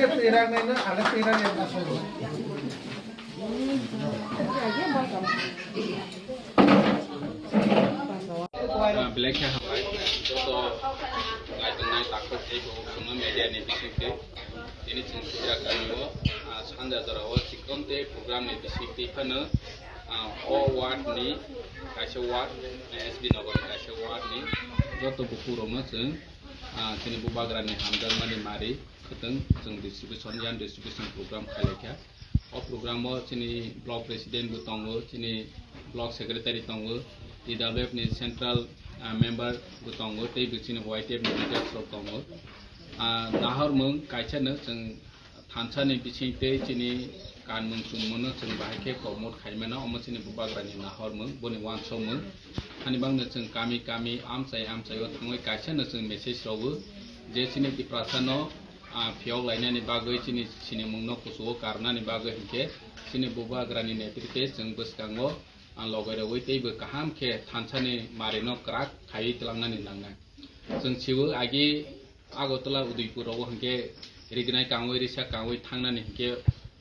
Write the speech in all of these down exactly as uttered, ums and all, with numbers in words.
Twirak nai no, ale twirak ya. Ah, belai khe hambai. Joto naitongnai takhuk tei bukhuk chwngno media ni bisingtwi. Tini chwng Sijak kamio, ah, sanja jorao chikon tei program ni bisingtwi phano, ah, o ward ni kaisa ward, S B Nagar ni kaisa ward ni joto bukhuk rokno chwng, ah, chini bubagra ni hamjakmani mari khwtwng chwng distribution, yarn distribution program khailaikha. O program o chini block president bo tongo, chini block secretary tongo, T W F ni central, ah, member bo tongo, tei bo chini Y T F ni leaders rok tongo. Ah, nahormung kaisa no chwng thansa ni bising tei chini kanmung chumung no chwng bahai khe promote khai mano, omo chini bubagra ni nahormung, boni uansukmung. Hani bangno chwng kami kami, amchai amchai o thangwi kaisa no chwng message rogo je chini Tiprasa no ah, phiyok lainani bagwi chini sinimungno kuchugo karnani bagwi hinkhe chini bubagrani netrite chwng bwskango, ah, logairogwi teibo kaham khe thansani marino kwrak khaiwi twlangnani nangnai. Chwng siwo agi Agartala Udaipur rogo hinkhe rignai kangwi risa kangwi thangnani hinkhe,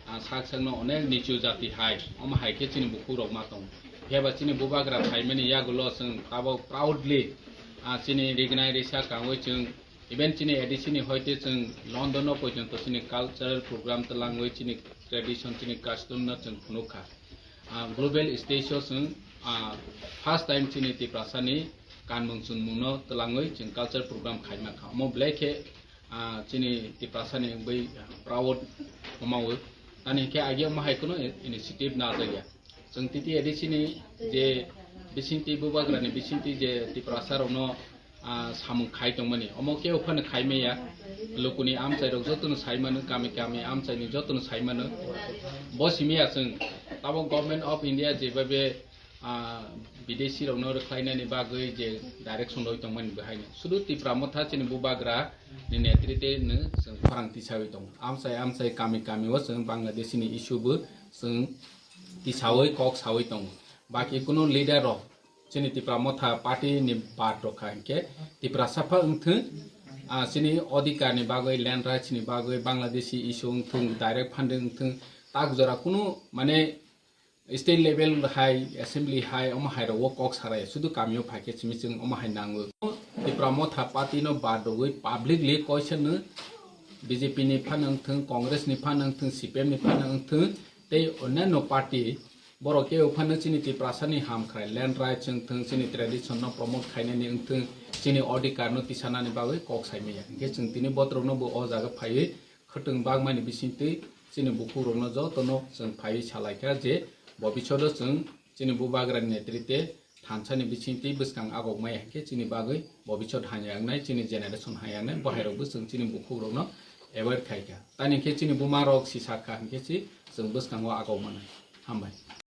ah, sak sakno onek nichu jati hai, omo hai khe chini bukhukrok ma tongo. Phiya ba chini bubagra phaimani yagulo chwng tabok proudly, ah, chini rignai risa kangwi chwng Even chini A D C ni hoite chwng London o poijonto chini cultural program twlangwi chini tradition, chini custom no chwng phunuk kha. Ah, global stage o chwng, ah, first time chini Tiprasa ni kanmung chunmung no twlangwi chwng cultural program khaima kha. Omo belai khe, ah, chini Tiprasa ni wngwi proud omawi. Ani hinkhe agi omo hai kheno initiative najakya. Chwng T T A D C ni je bisingtwi bubagrani bisingtwi je Tiprasa rokno, ah, samung khai tongmani, omo kebo phano khai maya. Lukuni amchai rok jotono sai mano, kami kami amchai ni jotono sai mano. Bo simi ya chwng tabok Government of India jebabe, ah, bidesi rokno rwkhlainani bagwi je direction rwi tongmani bwhaino sudu Tipra Motha chini bubagra ni netrite no chwng khorang tisawi tongo. Amchai amchai kami kami o chwng Bangladeshi ni issue bo chwng tisawi kok sawi tongo. Baki kunu leader rok chini Tipra Motha party ni bad rok kha hinkhe Tiprasa pha wngthwng, ah, chini odhikar ni bagwi, land rights ni bagwi, Bangladeshi issue wngthwng, direct funding wngthwng, tak jora kunu mane state level hai, assembly hai, omo hai rok o kok sarai sudu kamio phaikhe simi chwng omo hai nango. Tipra Motha party no bad rogwi publicly koisa no B J P ni phano wngthwng, Congress ni phano wngthwng, C P M ni phano wngthwng, tei onyanno party borok kebo phano chini Tiprasa ni hamkrai, land rights wngthwng, chini tradition no promote khainani wngthwng, chini odhikar no tisanani bagwi kok saimaya. Hinkhe chwng tini botrok no bo o jaga phaiwi khwtwng bagmani bisingtwi chini bukhuk rokno jotono chwng phaiwi salaikha je bobishodo chwng chini bubagrani netrite thansani bisingtwi bwskang agok maya hinkhe chini bagwi bobisot hamya wngnai, chini generation hamya wngnai, bohairokbo chwng chini bukhukrokno avoid khaikha. Tani hinkhe chini bumarok si sakha hinkhe si chwng bwskango agok manai. Hambai.